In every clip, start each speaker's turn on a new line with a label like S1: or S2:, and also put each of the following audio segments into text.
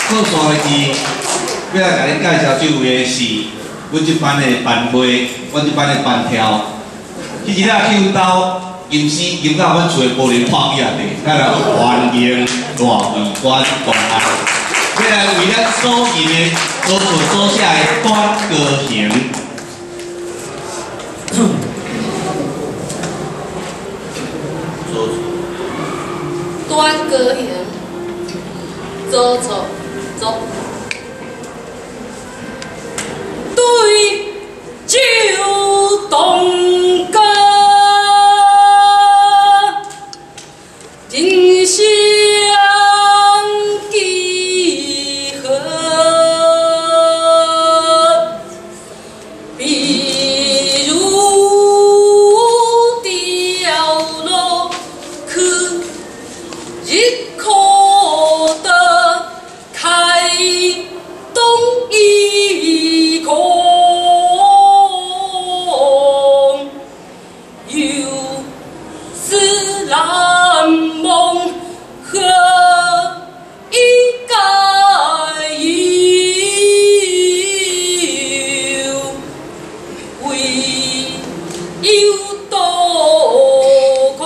S1: 好，煞落去，欲來共恁介紹這位的是阮這班的班會，阮這班的班跳。其實了去阮兜吟詩吟到阮厝的玻璃破去啊地，咱來歡迎賴慧娟同學，欲來為咱所吟的所做所寫的《短歌行》。
S2: 短歌行，做错做，對酒當歌，人生幾何？比如掉落去，日可得開動一空，有思難夢何以解憂？唯有多空。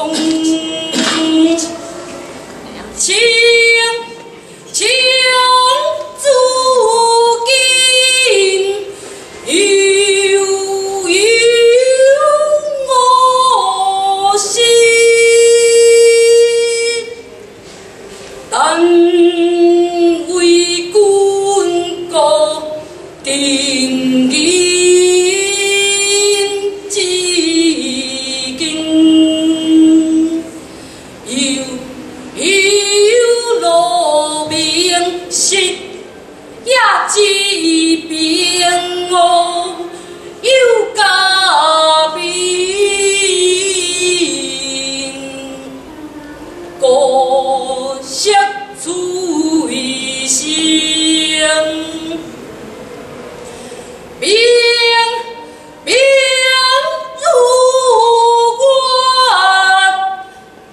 S2: 情情自今，悠悠我心。但為君國定義之境，悠悠路明夕也一邊哦，有家邊，國色翠聲，明明如月，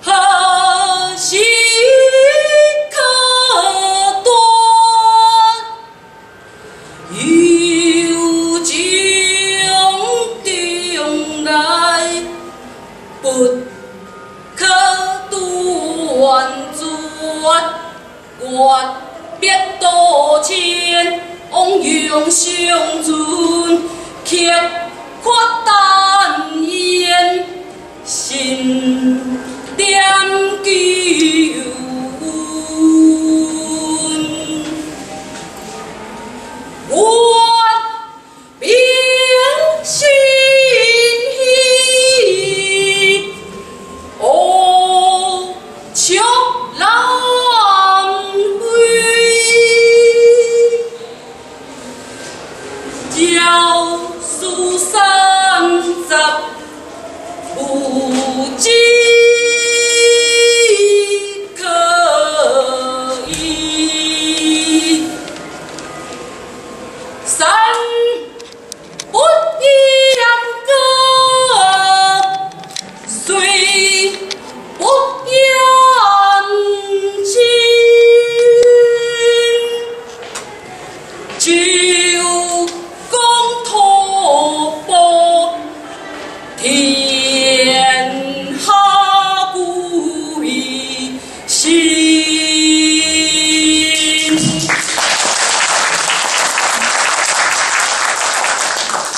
S2: 何時可斷？有情中來，不可斷絕。月別多情，汪洋相存，刻闊淡煙，心念舊恩。願明心喜，烏笑南飛，教書30，無枝可依。山不言歌，水不言情。就講吐哺，天下歸心。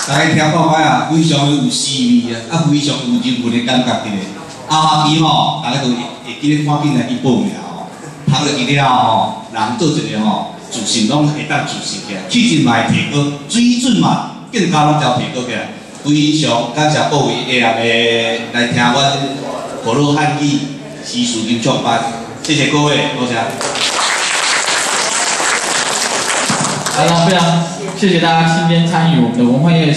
S1: 大家聽看覓啊，非常有詩味啊，啊非常有人文的感覺佇咧。後學期吼，大家都會記得趕緊來去報名吼。讀落去了後吼，人做一个吼，自信攏會當自信起來，氣質嘛會提高，水準嘛更加攏會提高起來。非常感謝各位下暗的來聽阮河洛漢語詩詞吟唱班，謝謝各位，多謝。
S3: 好了，非常謝謝大家今天參與我們的文化夜。